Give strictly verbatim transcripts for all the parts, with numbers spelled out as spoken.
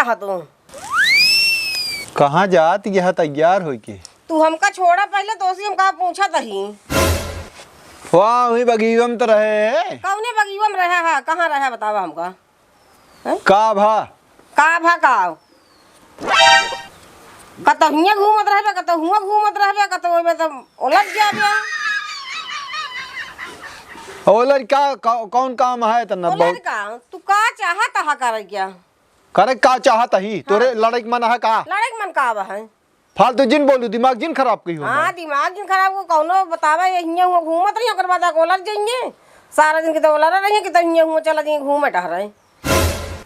हाँ तू। कहाँ जात यह तैयार होइके? तू हमका छोड़ा पहिले, तोसी हमका पूछत ही। वाह, वही बगीवा में तो रहे। कौने बगीवा में रहा है? कहाँ रहा बतावा हमका। हैं? का भा? का भा का? कतौ हियाँ घूमत रहबे, कतौ हुआँ घूमत रहबे, कतौ ओइमे तो ओलट जाबे। ओलट का, का, कौन काम है इतना ओलट बहुत? का? तू का चाहत हा करे क्या? करे का चाहत ही? तोरे हाँ। लड़ाई के मन है का? लड़ाई के मन का बा है? फालतू जिन बोलू, दिमाग जिन खराब कही हो हाँ, हमार। दिमाग जिन खराब को कौनो बतावा, ये हियाँ हुआँ घूमत रही, ओकर बाद आके ओलट जाइए। सारा दिन के तो ओलट रही, कि तो हियाँ हुआँ चला जाइए, घूमे टहरे।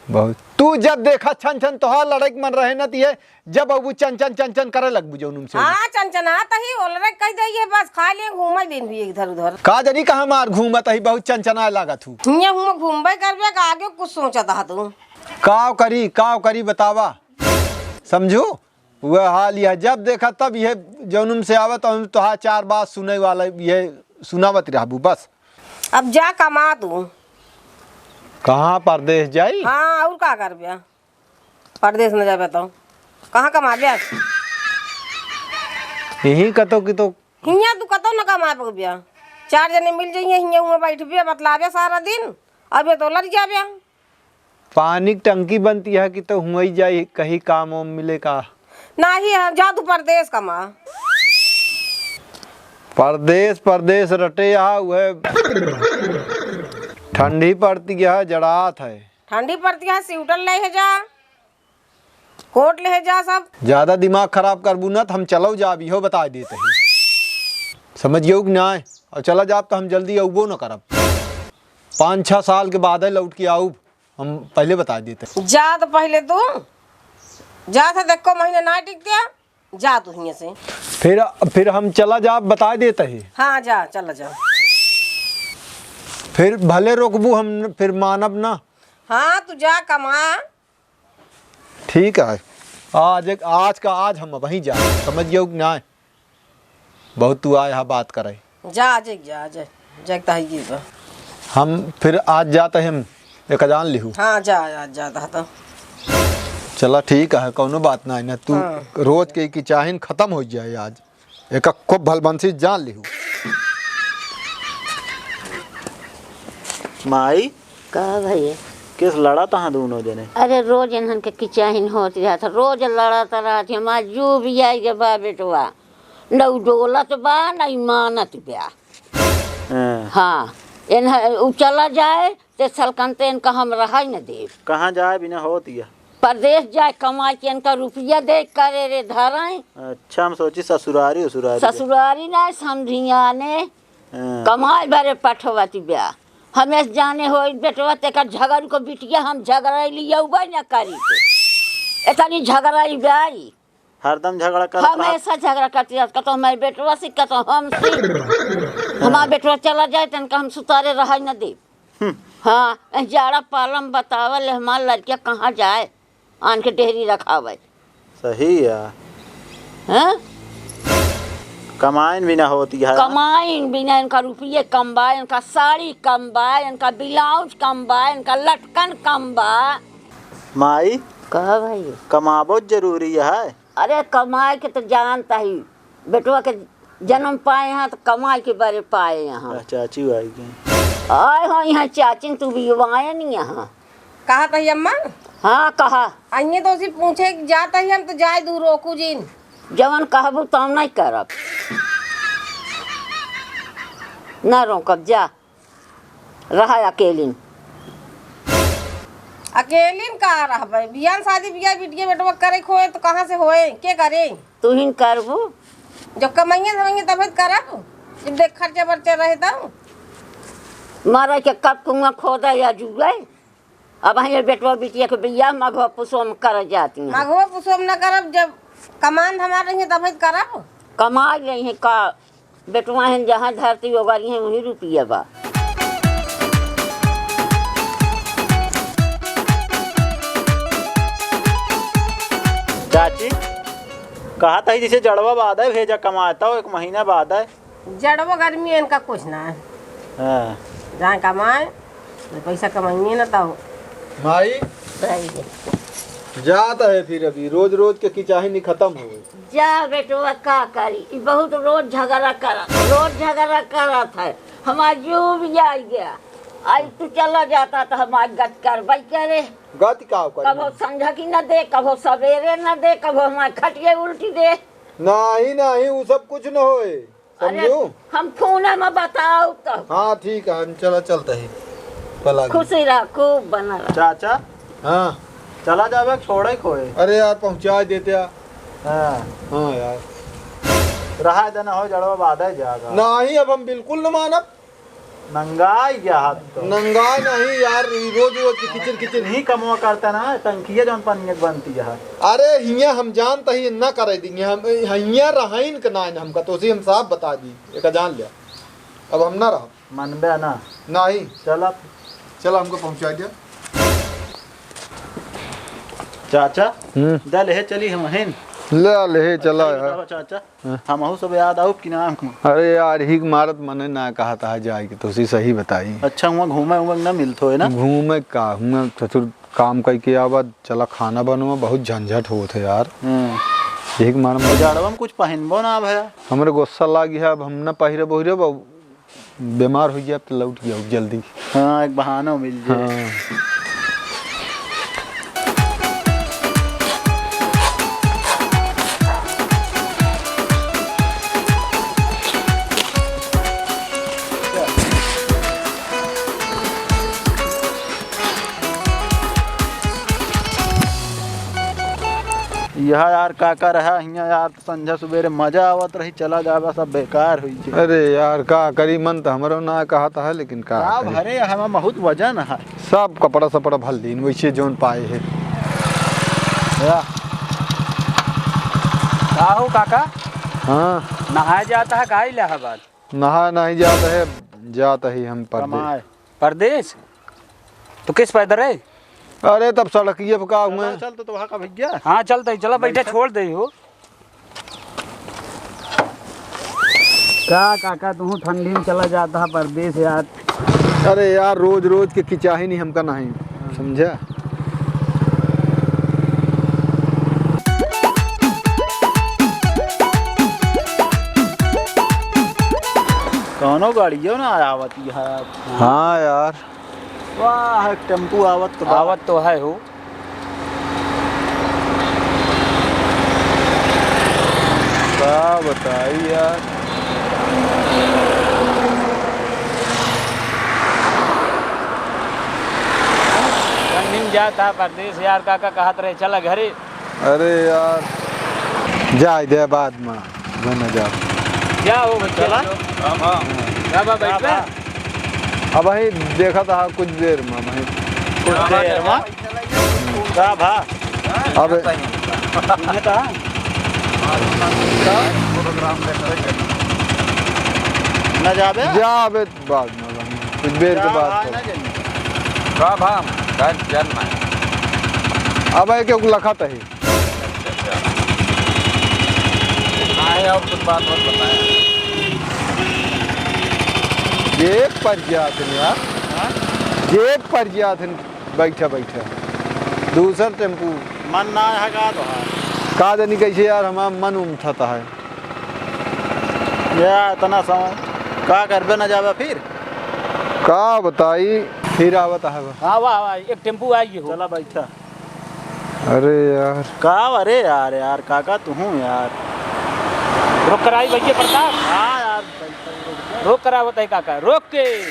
बहुत। तू जब देखा छन छन तोहार लड़ाई के मन रहे न, तिहे जब अबू चन चन चन चन करे लगबू जौन उनसे। हाँ, चन चन आता ही, ओलरे कह दे, ये बस खा लिए, घूमे दिन भी इधर उधर। का जनी कहाँ मार घूमत ही, बहुत चन चनाए लागत हूँ। हियाँ हुआँ घूमबे करबे, का आगे कुछ सोचत हा तू? काव करी, काव करी बतावा, समझू? वह हाल यह, जब देखा तब यह जौनुम से आवत, हम तोहार चार बात सुने वाला, यह सुनावत रहबू बस। अब जा कमा तू। कहाँ परदेस जाई? हाँ, और का करबे? परदेस न जाबे तो कहाँ कमाबे? यहीं कतो कि तो हियाँ तू कतो न कमा पकबे। चार जने मिल जाइए, हियाँ हुआँ बैठबे, बतलाबे सारा दिन, अब ये तो लड़ जाबे। पानी की टंकी बनती है कि तो हुआँ ही जाई, कहीं काम वाम मिले का? नाही है, जा तू परदेस कमा। परदेस, परदेस रटे यहाँ, वह ठंडी पड़ती है, जड़ात है। ठंडी पड़ती है, स्वेटर ले है जा, कोट ले है जा सब। ज्यादा दिमाग खराब करबू ना तो हम चलो जाब, इहो बता देते हैं, समझ गयो कि ना? और चला जाब तो हम जल्दी अउबो न करब, पाँच छः साल के बाद लौट के आउब। हम पहिले बता देते। जा तो पहिले तू, जा था, देखो महीना ना टिकते, जा तू हियाँ से। फिर, फिर हम चला जाब, बता देते ही। हाँ, जा, चला जा। फिर भले रोकबू हम, फिर मानब ना। हाँ, तू जा कमा। ठीक है, आज एक, आज का आज हम वहीं जा, समझ गयो कि ना? बहुत तू आए हा बात करे। जा, आज एक जा, आज एक, जा एक तो है ये बा। हम फिर आज जाते हैं, एक जान लिहू। हाँ, जा, आज जाता है तो। चला ठीक है, कौनो बात ना है ना, तू हाँ। रोज के की चाहिन खत्म हो जाए आज, एक खूब भलबंसी जान लिहू। माई, का भैया? किस लड़ा तहाँ दोनों जने? अरे रोज इन्हन के किचाहिन होत रहत, रोज लड़त रहत। हमार जू भी आई के बा बेटवा, न उ डोलत बा, न ई मानत बा। हाँ। हाँ, इन्ह-, उ चला जाए, ते सलकनते इनका हम रहा ही न देब। कहाँ जाए बिना होत या? परदेस जाए, कमाई के इनका रुपया दे करे रे धराई। अच्छा, हम सोची ससुरारी उसुरारी दे। ससुरारी ना समझियाने, हाँ। कमाई बरे पठवती बा। हमें जाने होई बेटवा, तेकर झगड़ को बिटिया हम झगड़ाई लिया उबे न करी। इतनी झगड़ाई बाई। हरदम झगड़ा करत रहत। हमेशा झगड़ा करती रहत, कतो मैं बेटवा से, कतो हम से। हमार बेटवा चला जाए, तनका हम सुतारे रहाई न देब। हम्म। हाँ, ए जाड़ा पालम बतावल, हमार लड़किया कहाँ जाए? आन के डेहरी रखावे। सही है। हैं? कमाइन बिना होती है। कमाइन बिना, इनका रुपये कम बा, इनका साड़ी कम बा, इनका ब्लाउज कम बा, इनका लटकन कम बा। माई, कहा भाई? कमाबो जरूरी है। अरे कमाए के तो जानता ही, बेटवा के जन्म पाए हैं तो कमाई के बरे पाए हैं। आ, चाची आई गई। आए हो यहाँ चाची, तू भी आए नहीं यहाँ। कहा तही अम्मा? हाँ, कहा। आइए तो उसे पूछे कि जात ही हम तो जाए दू, रोकू जिन। जवन कहबू तवन नहीं करब। ना रोकब, जा। रहा अकेलिन। अकेलिन का रहबे? बियान शादी बियाह बिटिया बेटवा करे खोए तो कहाँ से होए? के करे? तू ही न करबू। जब कमाइए धमाइए तब तो करब। जब देख खर्चा बर्चा रहे तब। मरे के कब कुआं खोदा या जुए। अब ये बेटवा बिटिया के बियाह मघवा पुसवा में कर जाती हैं। मघवा पुसवा में न करब, जब कमान हमार रही तब तो करब। कमाई रही हैं का? बेटवा हैं जहाँ धरती ओगरी हैं वहीं रुपया बा। चाची, कहा तही जैसे जड़वा बाद है, भेजा कमाता हो, एक महीना बाद है। जड़वा गर्मी इनका कुछ ना है। हाँ। जहाँ कमाए, तो पैसा कमाइए ना तो। माई, भाई। जात है फिर, अभी रोज रोज के किचाही नहीं खत्म हो। जा बेटवा, का करी, ई बहुत रोज झगड़ा करत, रोज झगड़ा करत है। हमार जीव भी जाई गया। आज तू चला जाता तो हमार गत करबई करे। गत का करी? कभो संझा की न दे, कभो सवेरे न दे, कभो हमार खटिया उल्टी दे। नहीं, नहीं, उ सब कुछ न होए। अरे, समझू? हम फोन में बताओ तो। हाँ, ठीक है, हम चला चलते ही। पलागी। खुशी रह, खूब बना रह। चाचा। हाँ। चला जावे, छोड़े कोई। अरे यार, पहुँचा देते यार। हाँ। हाँ यार। रहा देना हो, जड़वा बाधा जागा। नहीं, अब हम बिल्कुल न मानब। नंगाई गया हाथ तो। नंगाई नहीं यार, ई रोज रोज के किचिर किचिर। नहीं कमवा करता ना, टंकिया जौन पनियत बनती है। अरे हियाँ हम जानता ही ना करे देंगे, हम हियाँ रहाइन के ना है हमका, तो उसे हम साफ बता दी, एक जान लिया। अब हम ना रह। मनबे ना। नहीं। चला। चला हमको पहुँचा दिया। चाचा, हम्म। दे ले चली हम हिन। ले ले चला यार। चाचा। हाँ। हमहू सब याद आउब कि ना हमको? अरे यार, हिक मारत मने ना कहत है जाए के, तोसी सही बताई। अच्छा, हुआँ घूमे उमे ना मिलत होए ना? घूमे का, हुआँ ससुर काम कइके आवा, चला खाना बनवा, बहुत झंझट होत है यार। हाँ। हिक मारत तो मने जाड़वा में कुछ पहिनबो ना भया। हमरे गुस्सा लागी है, अब हम ना पहिरब ओहिरब, अब बीमार होइ जाब तो लौट जाओ जल्दी। हाँ, एक बहाना मिल जाए। हाँ। यह यार काका रहा हियाँ यार, संझा सुबेरे मजा आवत रही, चला जाबा सब बेकार हुई छे। अरे यार, का करी, मन तो हमरो ना कहत है, लेकिन का का करी? भरे हमा बहुत वजन है। सब कपड़ा सपड़ा भर लीन, वैसे जौन पाए है। या। का हो काका? हाँ। नहाए जाता है का इलाहाबाद? नहाए नहीं जाता है, जाता ही हम परदेस। कमाए। परदेस? तो किस पैदल रे? अरे तब सड़किए पे का हुए। चल तो, तो वहाँ का भैया। हाँ चलते ही, चला बैठा बैठा। छोड़ दे हो। का काका, तू ठंडी में चला जाता है परदेस यार। अरे यार, रोज रोज के किचाही नहीं हमका नहीं, समझा? कौनो गाड़ियों ना आवत है। हाँ यार। वाह, एक टेम्पू आवत तो बा। आवत तो है हो। का बताई यार। ठंडी में जाता परदेस यार, काका कहत रहे चला घरे। अरे यार, जाए दे बाद में, बन जा। क्या हो बच्चा? चला? राम राम। क्या बा, बैठ बा? अब वही देखा था कुछ देर में, वही। कुछ देर में? का भा? अब इन्हें तो न जाबे? जाबे बाद में, कुछ देर के बाद। का भा? घर चल में। अब एक, एक लखत है। आए और कुछ बात और बताए। जेब पर जात है यार। हाँ? जेब पर जात है, बैठा बैठा। दूसर टेम्पू। मन ना है का तो है? का जानी कैसे यार, हमारा मन उमथत है। या इतना समय का करबे ना जाबे फिर? का बताई, फिर आवत है बा। हाँ, वाह, वाह, एक टेम्पू आई हो। चला बैठा। अरे यार। का, अरे यार, यार, काका तुहूँ यार। रोक कराई भैया प्रताप। हाँ यार। रोक करावत है काका, रोक के।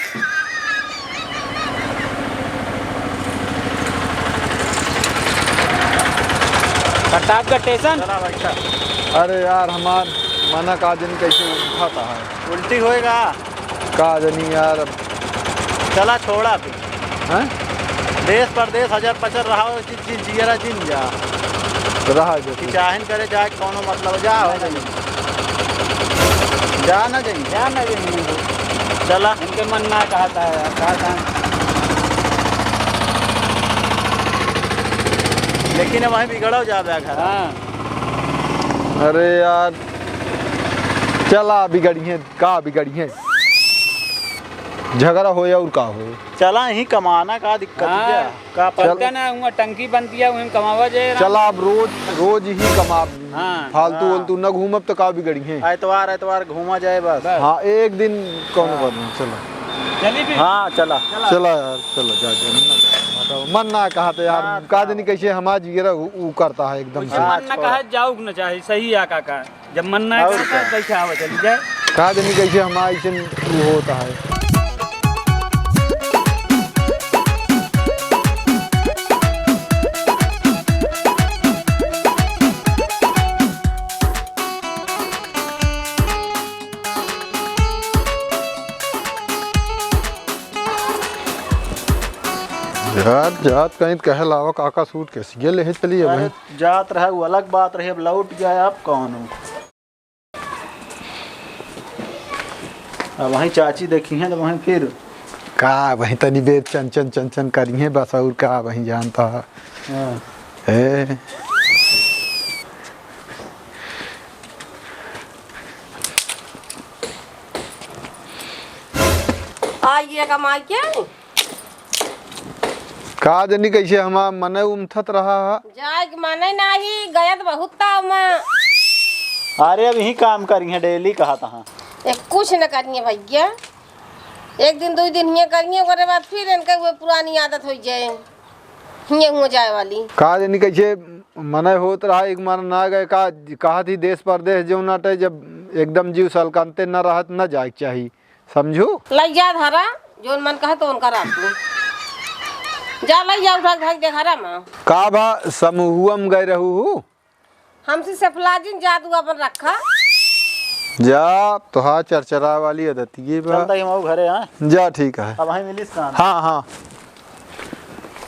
प्रतापगढ़ स्टेशन। चला बैठा। अरे यार, हमार मना का दिन कैसे उठा था है। उल्टी होएगा। का जानी यार, अब चला छोड़ा फिर। हैं? देश परदेश हजार पचर रहा हो, जि-, जि-, जियरा जिन जा। रहा जो कि तू। चाहन करे जाए, कौनो मतलब जा हो जाए। जा ना जाइए। जा ना जाइए। चला। इनके मन ना कहता है यार, कहा था। लेकिन वहीं बिगड़ो जाबे घर। हाँ। अरे यार, चला बिगड़िए। का बिगड़ी है? झगड़ा होए और का होए। चला यहीं कमाना, का दिक्कत है? हाँ। का चल। पता ना, हुआ टंकी बनती है, वहीं कमावा जाए, राम। चला, अब रोज, रोज ही कमाब। हाँ। फालतू हाँ। वलतू न घूमब तो का बिगड़ी है? एतवार, एतवार घूमा जाए बस। बस। हाँ, एक दिन कौन हाँ। बात नहीं, चला। चली फिर। हाँ, चला। चला यार, चला, जा, जा, मन ना, मन ना कहा तो यार, हाँ, का हाँ। जनी कैसे हमार जिगरा उ, उ करता है एकदम से। मन ना कहा, जाऊ के ना चाही, सही है काका। जब मन ना और करता, का? कैसे आवा, चली जाए। का जनी कैसे हमार ऐसे उ होता है। यार, जात कहीं त कहे लावा काका सूट के सिए लेहे चलिए अरे, भाई। जात रहे, वो अलग बात रहे, अब लौट गया, अब कौन हो? अब वहीं चाची देखी हैं, तो वहीं फिर का वहीं तनी बेर चन चन चन चन करी हैं बस, और का वहीं जानता है। हाँ। ए। आइए कमाई के। का जनी कैसे हमार मने उमथत रहा है। जाए के मने नाही, गयत बहुत था ओमा। अरे अब यही काम करी है, डेली कहा तहाँ। ए, कुछ न करिए भैया, एक दिन दो दिन हियाँ करिए, ओकरे बाद फिर इनके वो पुरानी आदत हो जाए, हियाँ हुआ जाए वाली। का जनी कैसे मने होत रहा, एक मन ना गए का, कहा थी देश परदेश जो नटे, जब एकदम जीव सलकनते न रहत न जाए के चाही। समझू? लई जा धरा, जौन मन कहे तो उनका राख लू। जा लई जा उठा के धर दे घरा में। का भा समूहुआ में गए रहू हू? हमसे सफलाजिन जा तू अपन रखा। जा, तोहार चरचरा वाली आदतिये बा। चलता ही हम घरे, हाँ? जा, ठीक है। अब वहीं मिलिस कान। हाँ, हाँ।